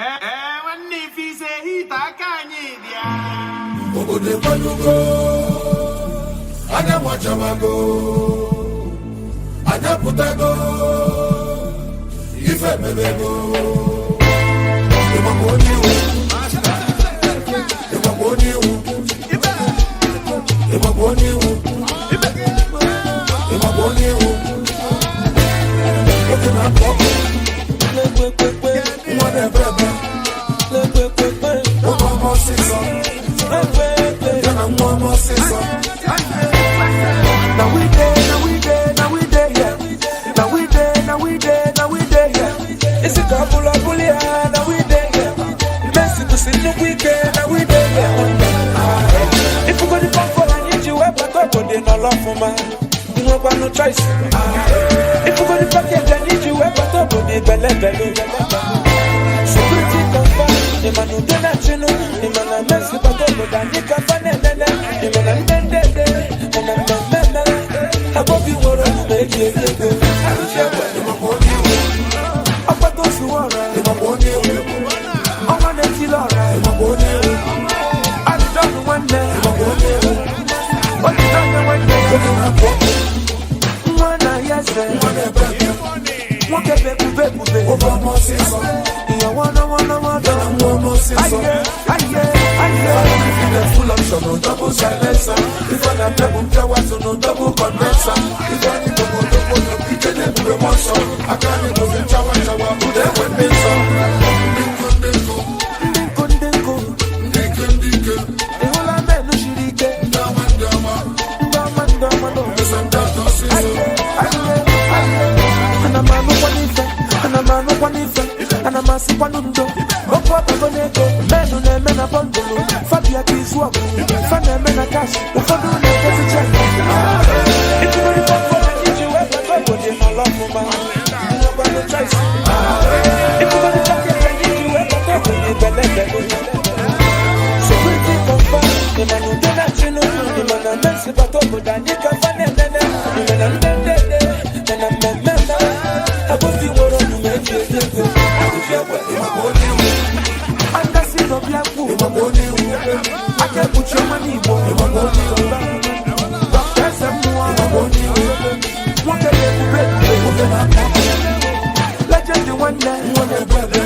Ee, nwanne, ife ise hite aka anyị dị ya. Obodo ekwelugo, anya nwachawago, anya pụtago, ife mebego. Ịgbakwa onye iwu, ịgbakwa onye iwu, ịgbakwa onye iwu, ịgbakwa onye iwu. Oge na-apụ ọkụ, nwa na-ebe ebe, ụmụ ọma ọsịsọ, ya na nwa ọma ọsịsọ. Now we dey, now we dey, now we dey here. Now we dey, now we dey, now we dey here. Isi ka bụla bụli ya, now we dey here. Messi kwụsị nnukwu ike, now we dey here. Ifugodi fọfọ anyị ji wee bata obodo nọrọ ọfụma. Nwekwanụ choice. Ifugodi package anyị ji wee bata obodo belebele. Security confirm, ịma na udo na-achịnụ, ịma na Messi bata obodo anyị ka fa na-enene, ịma na ndị ndede, mana mmemme abọbi nwere omume eji eri ego. Ịgbakwa onye iwu, Ọkpata ozuwe ọra, ịgbakwa onye iwu, ọnwa na-etili ọra, ịgbakwa onye iwu, ajụjụ nwanne, ịgbakwa onye iwu. ojide onye nwanne, Oge na-apụ ọkụ, nwa na ya eze, nwa na-ebe ebe, nwoke bụ ebube ebube, ofe ọma ọsịsọ, ihe wọnọwọnọwọdọ, ya na nwa ọma ọsịsọ. aye aye aye. Full option, no double silencer. If I na double power, so no double condenser. If I need to go to go to ike na-ebube m ọsọ. Aka anyị bụzi nchawa nchawa, ụda egwe ndị nsọ. Ndị nkụ, ndị nkụ, Ndị nkụ, ndị nkụ, ndị ike, ndị ike, ị hụla menụ siri ike, ndị ọma, ndị ọma, ndị ọma, ndị ọma nọ. esa ndị atọ ọsịsọ. Aye aye aye. Ana m anụkwa n'ife, ana m anụkwa n'ife, ana m asịkwanụ ndo. Okwu ọbago n'ego, menụ na-eme na bundle, fabia ka izu ọgụ, fa na-eme na cash, ụfọdụ na-egosi cheque. Ifugodi fọfọ iji wee bata obodo nọrọ ọfụma, nwekwanụ choice. Ifugodi package anyị ji wee bata obodo belebele. Security confirm, ịma na udo na-achịnụ, ịma na Messi bata obodo anyị ka fa na-enene, ịma na ndị ndede, ma na mmemme abụghị nwere omume eji eri ego. Ịgbakwa onye iwu, Andasi n'obi akwụ, ịgbakwa onye iwu, aka ekpuchi ọnwa n'Igbo. Ịgbakwa onye iwu, Dr. Eze mmụọ, ịgbakwa onye iwu, nwoke na-ebube ebube, oge na-apụ ọkụ, legend nwanne, nwa na-ebe ebe,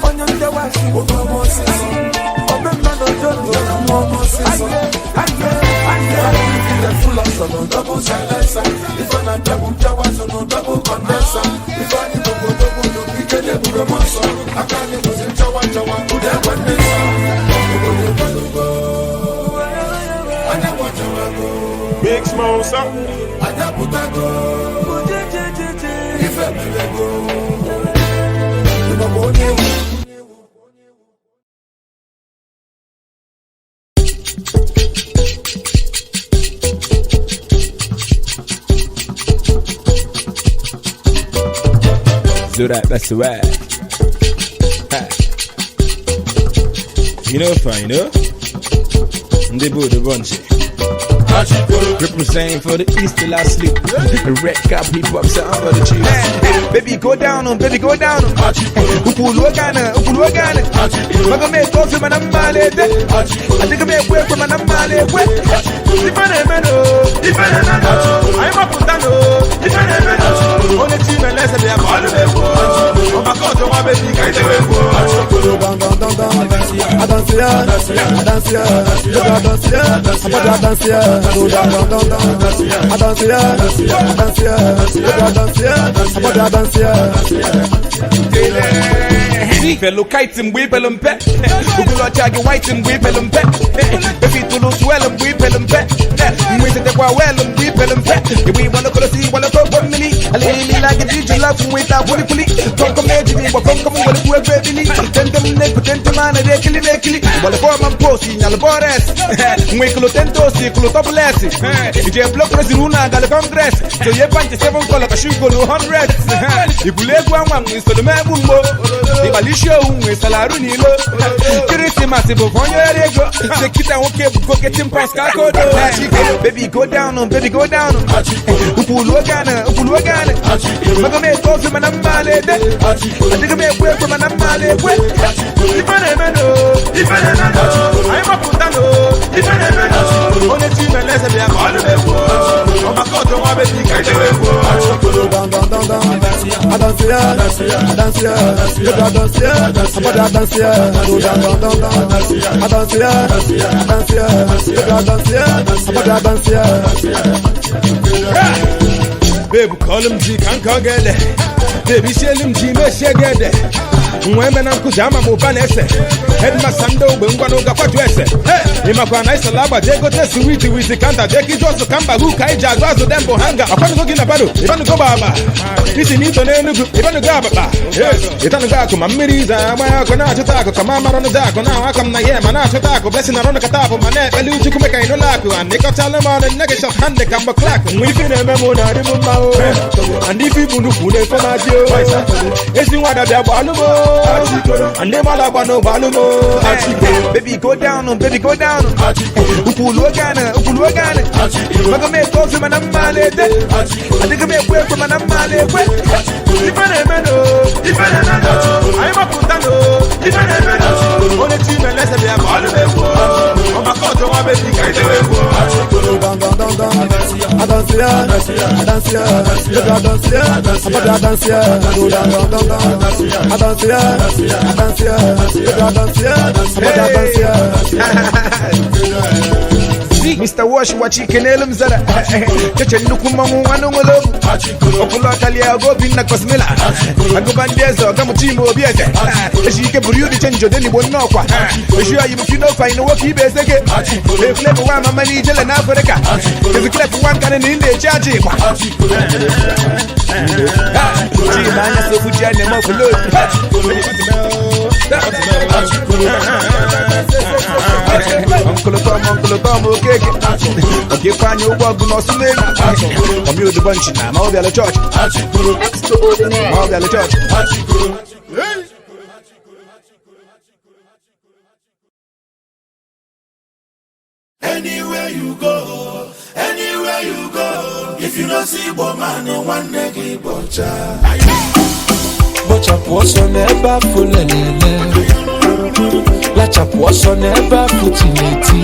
onye ndewasi, ofe ọma ọsịsọ, omemma na ojoto. ya na nwa ọma ọsịsọ. Aye aye aye. Full option, no double silencer. If I na double power, so no double condenser. If I need to go double, no ike na-ebube m ọsọ. Aka anyị bụzi nchawa nchawa, ụda egwe ndị nsọ. Obodo ekwelugo, anya nwachawago, Big Smosa. anya pụtago, ife mebego. Ịgbakwa onye iwu. Zodat, that's the way. Ha. You know, fine, you know? They build the bunch. Representing for the east till I sleep. Red cap hip hop sound for the chiefs. Baby, go down on, baby, go down on. Ukulu gana, ukulu gana. Maga me coffee, man, I'm malete. I think I may work for man, I'm malete. If I never know, if I never know, I'm a putano. If I never know, only team and less than I'm all the way. Oh my God, oh my baby, guys, Fellow kite mgbe ipelu mpe ugolocha gị white mgbe ipelu mpe efi tụrụ swell mgbe ipelu mpe mgbe itetekwa well mgbe ipelu mpe igbe igbalokolosi igbalokoko mmiri alilila gị ji love mgbe ịta kwulikwuli komkom na-ejiri igbo komkom nwere kwu ego ebili tentem na-eku tentem a na-eri ekili na-ekili gbalụfọma mposi nyalụ bọres nwe ikulu tentosi ikulu tọbụles ije blọk resiri unu agalị kọngres soye panchi 7 kọlọ ka shugolu 100 igwulu egwu anwa nwe isoro megbu mgbo ịgbalị isi owu nwe salarụ n'ilo kirisimasi bụ onye ere ego sekita nwoke bụ goketin pas ka aka odo. Baby, go down on, baby, go down on. Ukulu gana, ukulu gana. Gana. Maga m ete ofe mana mma na-ede. Adịghị m ekwe ekwe mana mma na-ekwe. Ife na-eme no, ife na-eme no. Anyị gbapụta no, ife na-eme no. Onye chi mere eze bịa ka ọ lụrụ egwu. Ọmaka ọtọ nwa bebi ka ejewe egwu. Down, down, down, down. I dance here, I dance here, you got dance here, I got dance here. Go down, down, down, down. I dance here, I dance here, you got dance here, I got dance here. Babe, call him G, can't call get it. Baby, shell him G, me share get it. Nwe na nkụzi ama m ụba na-ese headmaster ndị ogbe ngwa n'oge akwatu ese ịmakwa na isala agba jee gote switi witi kanta jee kije ọsụ ka mba ka anyị ji azụ azụ dembo hanga akwanugo gị na bado ịbanugo gba agba isi n'ito n'Enugu ịbanugo abakpa ịtanugo akụ ma mmiri ize agba akụ na-achụta akụ ka ma mara nụda akụ na ahụ aka m na ihe ma na-achụta akụ blessing na rọnụ kata apụ ma na-ekpeli Chukwu meka ịnụlọ akụ and ịkọchala m ọnụ nne gị shọt hand ka mgbe klak nwe ife na-eme m na adị m mma o and ife ibu nnukwu na-efe m ajị o ezi nwada bịa gbalụ m o ndị mmadụ agba n'ụgbọalụ m o. Baby go down, baby go down. Ukwulu ogana, ukwulu ogana. Maga m ete ofe mana mma na-ede. Adịghị m ekwe ekwe mana mma na-ekwe. Ife na-eme no, ife na-eme no. Anyị gbapụta no, ife na-eme no. Onye chi mere eze bịa ka ọ lụrụ egwu. Ọmaka ọtọ nwa bebi ka ejewe egwu. Down, down, down, down. I dance here, I dance here, you got dance here, I got dance here. Go down, down, down, down. I dance here, I dance here, you got dance here, I got dance here. Mr. Wash wachi kenelu m zara cheche nnukwu mmanwụ nwanne nwere obu ọkụlụ ọkalia ogo obinna kosmila agụba ndị eze ọga mụta ime obi eze echi ike buru yudi chenji odenigbo nnọkwa echi oyi m kinofa ịnụ nwoke ibe eze gị efulefu nwa amama na ijele na Afrịka eziklefu nwa nkanị na ị na-echi aja ịgba chima anya sokwu ji anya eme ọfụlod. Uncle Tom, Uncle Tom, okeke ọka ifeanyị ụgwọ ọgụ n'ọsụ n'elu ọmị odibo nchi na ma ọ bịala chọọchị Extraordinaire. Ma ọ bịala chọọchị. Anywhere you go, anywhere you go, if you no see Igbo man, nwanne gị bọcha. Bọchapụ ọsọ n'ebe afụ lelele, lachapụ ọsọ n'ebe afụ tineti.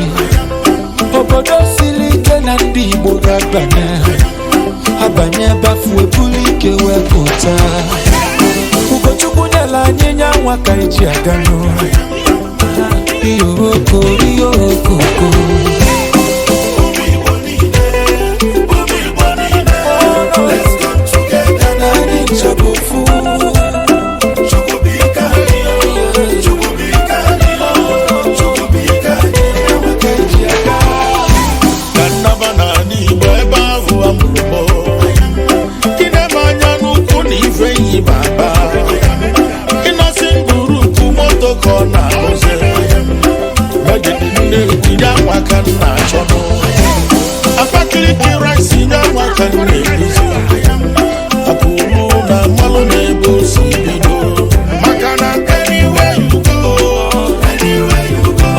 Obodo siri ike na ndị Igbo ga-abanye abanye ebe afụ ebulu ike wee pụta. Ugochukwu nyela anyị nya nwa ka eji aga n'ụlọ ihe oko ihe okoko. Ụmụ Igbo niile, ụmụ Igbo niile, let's come together. Na anyị ncha bụ ofu. Chukwu bụ ike anyị, Chukwu bụ ike anyị, Chukwu bụ ike anyị, enweta eji aga. Ka nnaba n'ala Igbo ebe ahụ a mụrụ m. Ị na-eme anya n'ukwu na ife yi baba. Ịnọsị ngwurukwu moto ka ọ na-arụzi. Megide Nnewi ya nwa ka m na-achọ nụ. Abakaliki rice ya nwa ka m na-eguzi. Akụrụ na mmalụ na-ebe o si bido. Maka na anywhere you go, anywhere you go,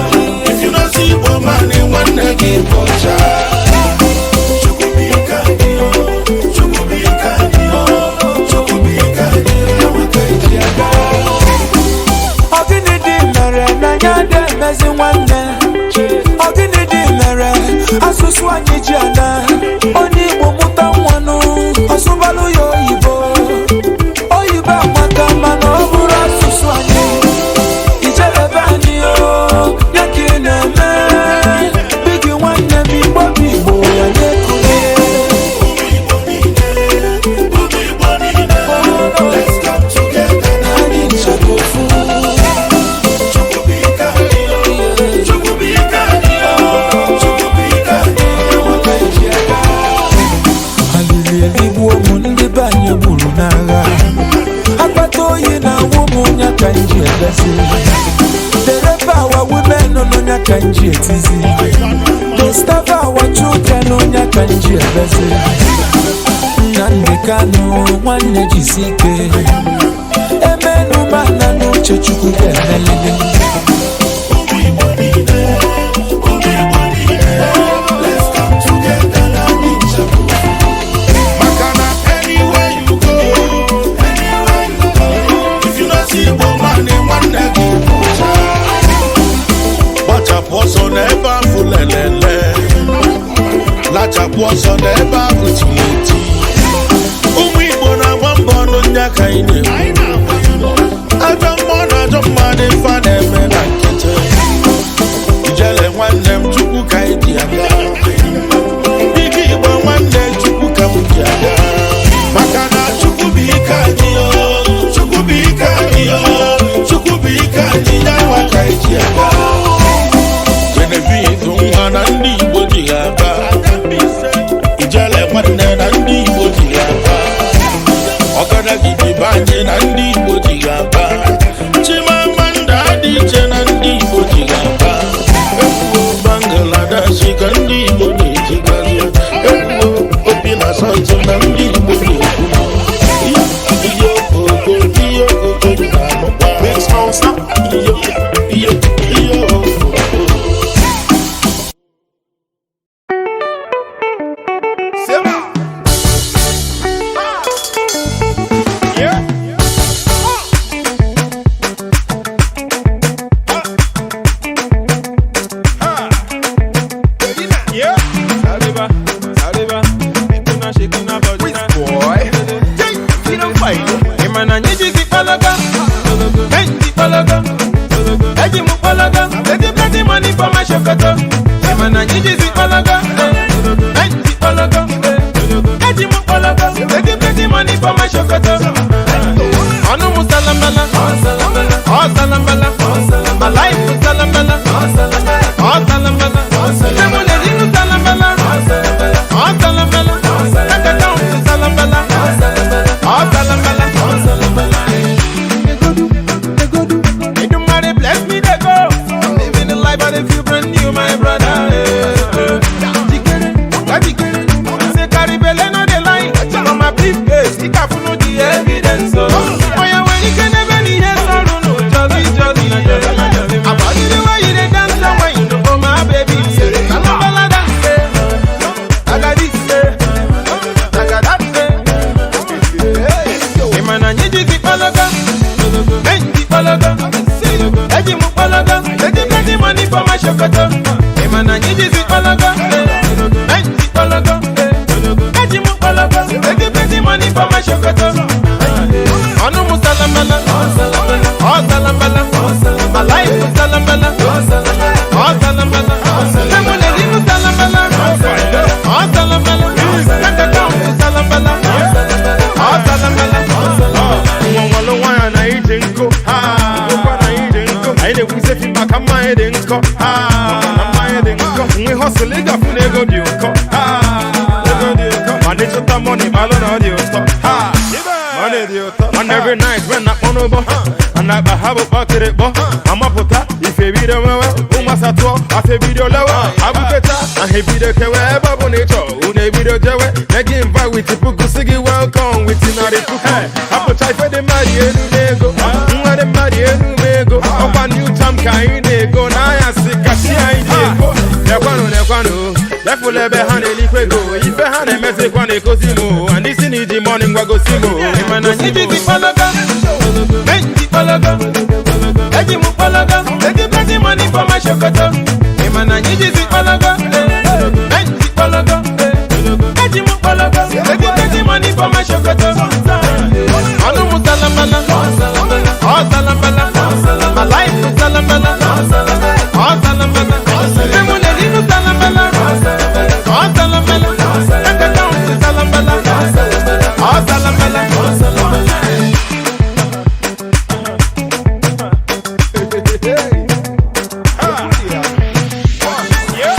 if you no see Igbo man, nwanne gị bọcha. Chukwu bụ ike anyị, Chukwu bụ ike anyị, Chukwu bụ ike anyị, enweta eji aga. Ọ gịnị dị mere na anyị adị emezi nwanne? Ọ gịnị dị mere asụsụ anyị ji ana? Onye Igbo mụta nwanụ, ọsụbalụ ya oyibo. Oyibo amaka mana ọ bụrụ asụsụ anyị. Ijerebe anyị o, ya ka ị na-eme. Bigi nwanne m Igbo bụ Igbo ya na-ekule. Ụmụ Igbo niile, ụmụ Igbo niile, let's come together. Na anyị ncha bụ ofu. Chukwu bụ ike anyị, Chukwu bụ ike anyị, Chukwu bụ ike anyị, enweta eji aga. Alili eligbuo m ndị be anyị gburu n'agha. Akpata oyi na-awụ m nya ka m ji ebezi. Derebe our women nọ nya ka m ji etizi. They starve our children nya ka m ji ebezi. Nnamdi Kanu nwanne jisi ike. Emenu mana n'uche Chukwu ga-emelili. Ụmụ Igbo niile, ụmụ Igbo niile, let's come together na anyị ncha bụ ofu. Maka na anywhere Gbachapụ ọsọ n'ebe ahụ tiri eti. Ụmụ Igbo na-agba mbọ ọnụ ndị aka anyị na-ekwu. Ajọ mmụọ na ajọ mmadụ ife a na-eme na nkịtị. Ijele nwanne m, Chukwu ka anyị ji aga. Ike Igbo nwanne, Chukwu ka m ji aga. Maka na Chukwu bụ ike anyị o. Chukwu bụ ike anyị o. Chukwu bụ ike anyị, ya nwa ka anyị ji aga. Genevieve nwa na ndị Igbo ji ya aba. Ijele nwanne na ndị Igbo ji ya aba. Ọgadagidi be anyị na ndị Igbo ji ya aba. Chimamanda Adichie na ndị Igbo ji ya aba. Ekwuo Bangladesh ka ndị Igbo na-ejigazi. Ekwuo Obi na South na ndị Igbo na-ekwu. Ihe okoko, ihe okoko na-anụkwa. Ihe, ihe, ihe okoko. Sema. Yeah. Yeah. Arriba, arriba, shekuna, shekuna, body. Boy. You don't fight. Ịma na anyị jizi kpalaga, enyi kpalaga, eji m kpalaga, plenty plenty money for my shokoto. Ịma na anyị jizi kpalaga, enyi kpalaga, eji m kpalaga, plenty plenty money for my shokoto. Ọnụ m salambala, ọ salambala, my life is salambala, ọ salambala, nne m na-eri salambala, ọ salambala, aka kaụntụ salambala, ọ salambala. Edumare bless me, they go. I'm living the life I dey feel brand new, my brother. Eh, eh. Jikere, jikere. Say carry belle no dey lie. From my briefcase, he can follow the evidence. Oh, oh yeah, when you can never need a sorrow, no jolly jolly. Yeah. I body the way you dey dance, and when you know, oh my baby, Salambala dance, eh. I got this, eh. I got that, eh. Ịma na anyị jizi kpalaga, enyi kpalaga, eji m kpalaga, plenty plenty money for my shokoto. Ịma na anyị jizi kpalaga, enyi kpalaga, eji m kpalaga, plenty plenty money for my shokoto. Ọnụ m salambala, ọ salambala, my life is salambala, ọ salambala, nne m na-eri m salambala, ọ salambala, bank account salambala, ọ salambala. Nwa nwalụ nwaanyị na ije nkụ ha, ụkwa na ije nkụ. Anyị na-ekwuzi efi maka mmanya dị nkọ ha, maka mmanya dị nkọ. Nwe hustle ị ga-afụ na ego dị ụkọ ha, ego dị ụkọ. Mana ịchụta money malụ na ọ dị ụtọ ha, money dị ụtọ. And every night when na akpọ n'ụbọ ana akpa ha bụ kpọkịrịkpọ amapụta ife bido nwewe ụmụasa tụọ afọ ebido lewe abụketa ahụ ebido kewe ebe ọ bụ na ịchọ unu ebido jewe nye gị mva wit puku si gị welcome wit 100,000. Hapụcha ife dị mmadụ elu n'ego, nwa dị mmadụ elu ma ego ọkwa new term ka anyị na-ego n'anya si kachi anyị ji ego. Nekwanụ, nekwanụ, lefụla ebe ha na-elikwa ego. Ife ha na-emezikwa na-ekozi m o ndị si na iji mọni ngwa gosi m o. Ịma na anyị jizi kpalaga, enyi kpalaga, eji m kpalaga, plenty plenty money for my shokoto. Ịma na anyị jizi kpalaga, enyi kpalaga, eji m kpalaga, plenty plenty money for my shokoto. Ọnụ m salambala, ọ salambala, my life is salambala, ọ salambala, nne m na-eri m salambala, ọ salambala, bank account salambala, ọ salambala. Yeah.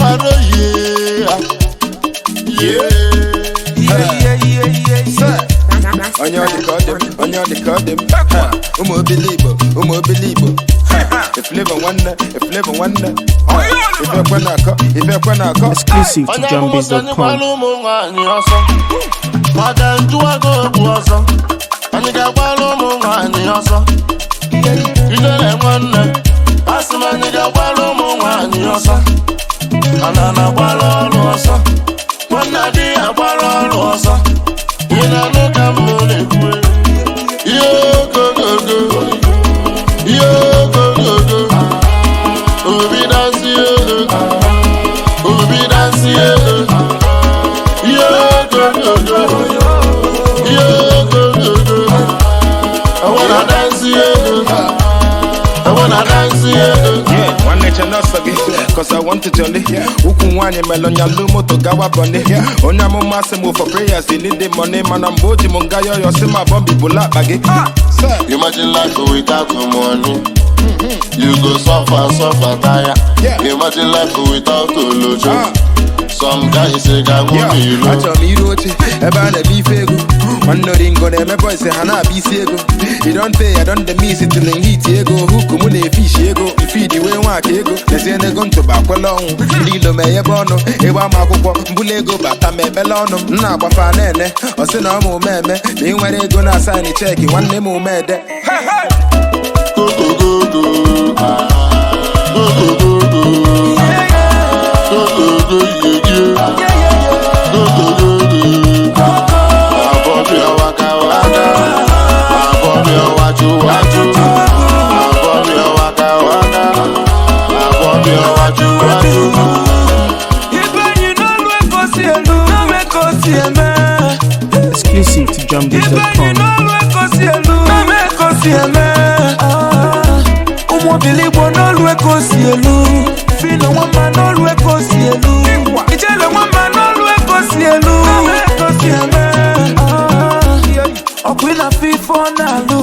mara oyi ya. Onye ọ dị ka ọ dị m, onye ọ dị ka ọ dị m. Ha, ụmụ obili Igbo, ụmụ obili Igbo. Ha, Flavor nwanne, Flavor nwanne. Ha, ife ekwe na-akọ, ife ekwe na-akọ. Exclusive to Onye amụma sị anyị JohnBiz.com. gbara ụmụ nwaanyị ọsọ maka njụwago okwu ọsọ. Anyị ga-agbara ụmụ nwaanyị ọsọ. Ijele nwanne, asị m anyị ga-agbara ụmụ nwaanyị ọsọ. Ana na-agbara ọrụ ọsọ. Nwanne di ya agbara ọrụ ọsọ. Ị na-anụ ka m na-ekwu? Ihe ogogogo, ihe ogogogo, obi na-asị obi na-asị ihe ogogogo, ihe ogogogo. I wanna dance, yeah. I wanna dance, yeah. Yeah, nwanne che nọsọ gị, 'cause I want to jolly. Ukwu nwaanyị melụ moto gawa bọni. Onye amụma sị m for prayers you need the money, mana mgbe o ji m nga yọyọ sị ma bọmbi bụla akpa gị. Sir. Imagine life without money. You go suffer, suffer, tire. Yeah. Imagine life without olojo. Ah. Some guys say, "Ga Yeah, ilo." achọrọ m iru oche ebe a na-eme ife ego. Nwanne oringo na-eme boys ha na-abịa isi ego. You don pay, I don dey miss it till hit ego. Hook mụ na-efishi ego ifidi wee nwaka ego. Lezie n'ego ntụba akwela ọnwụ. Ndị ilo ma enyebe ọnụ ịgba m akwụkwọ mbụla ego bata ma ekpele ọnụ m na-agbafa na-ene. Ọ sị na ọ ma ume eme na ị nwere ego na asaịnị cheki nwanne m ume ede. Go, go, go, go. Go, go, go, go. Go, go, go, yeah, yeah. Go, go, go, go. Abọ́bí ọwaka waka. Abọ́bí ọwájú wájú. Abọ́bí ọwaka waka. Abọ́bí ọwájú wájú. Ibe n'olu ego si elu, n'olu ego si eme. Exclusive to Ibe JohnBiz.com. n'olu ego si elu, n'olu ego si eme. Ah, ụmụ obiligbo n'olu ego si elu. Fino nwamba n'olu ego si elu. Ijele nwamba n'olu ego si elu, n'olu ego si eme. Ah, ọkwa ị na-afụ ife ọ na-alụ.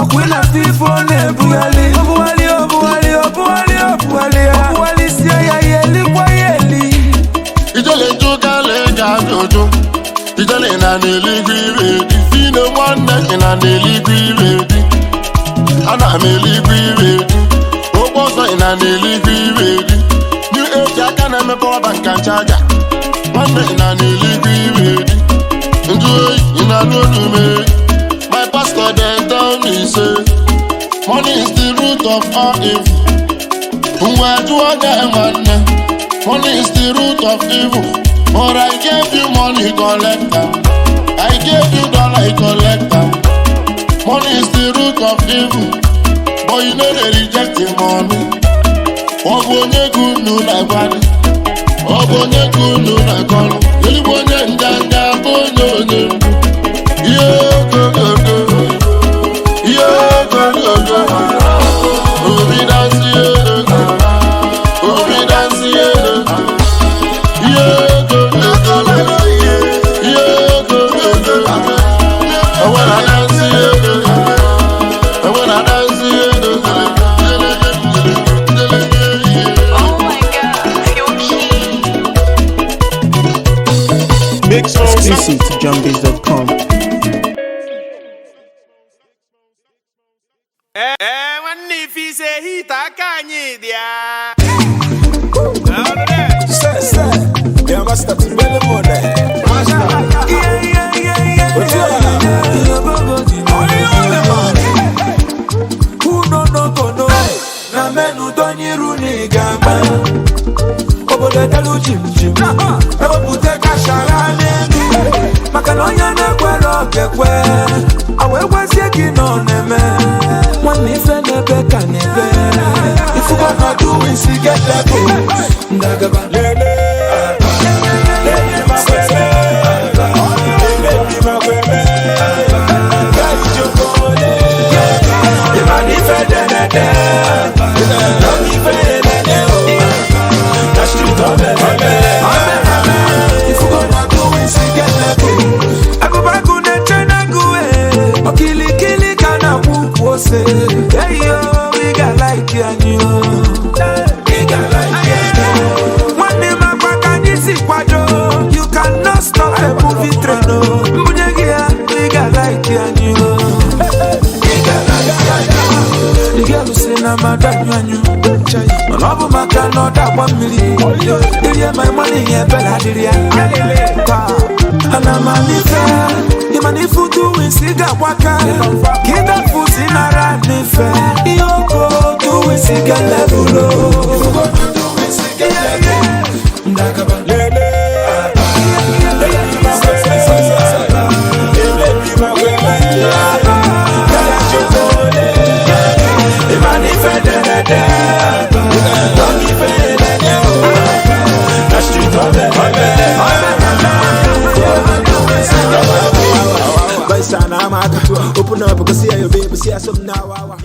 Ọkwa ị na-afụ ife ọ na-ebugharị. Obugharị, obugharị, obugharị, obugharị ya. Obugharị sie ya, ya elikwa ya eli. Ijele njụgala eji ajụjụ. Ijele na n'eluigwe ire dị. Fino nwanne gị na n'eluigwe ire dị. Ana m eluigwe ire dị. Okwu ọzọ ị na n'eluigwe ire dị. New age aka na-emepe ọba nka nchaja. Nwanne ị na n'eluigwe ire dị. Njụ oyi ị na-anụ olu m e. My pastor dey tell me say money is the root of all evil. Mgbe jụọ gị nwanne, money is the root of evil. But I gave you money, collect am. I gave you dollar, you collect am. Money is the root of evil. But you no dey reject the money. Ọ bụ onye ka unu na-agbalị? Ọ bụ onye ka unu na-akọrọ? Ezigbo onye nganga bụ onye onye mgbu. Ihe ogogogo. Ihe ogogogo. Obi dansi obi dansi ihe ogogogo. Ihe ogogogo. I wanna dance, I wanna dance. Oh my God, you're key. Exclusive to JohnBiz.com. Ee, nwanne ife ise hit aka anyị dị ya. Yeah, master, to belly money. Yeah, yeah, yeah, yeah, yeah. Who no no go no? Na menu donyiru ni gamba. Obodo delu jim jim. Ewepụta kashara n'elu. Maka na onye na-ekwere okekwe. Awa ekwezie gị nọ na-eme. Nwanne ife na-ebe ka na-ebe. Ifugo na doing si get level. Ndagaba. Lele. Lele ma kweme. Lele ma kweme. Ife denede. Ife denede. Na street of eleme. Ifugo na doing si get level. Agụbagụ na-eche na-agụ e. Okilikili ka na-akwụ ukwu ose. Eyo, ị ga-like anyị o. Ị ga-like anyị o. m ada anyụ anyụ, mana ọ bụ maka na ọ dagba mmiri irie ma ịmana ihe ebere adịrị ya. Taa, ana m anụ ife ịmana ife utu isi ga-agbaka ka ịdafu si nara n'ife ihe oko tu isi ga-lebulo. Open up, go see your baby, see some now.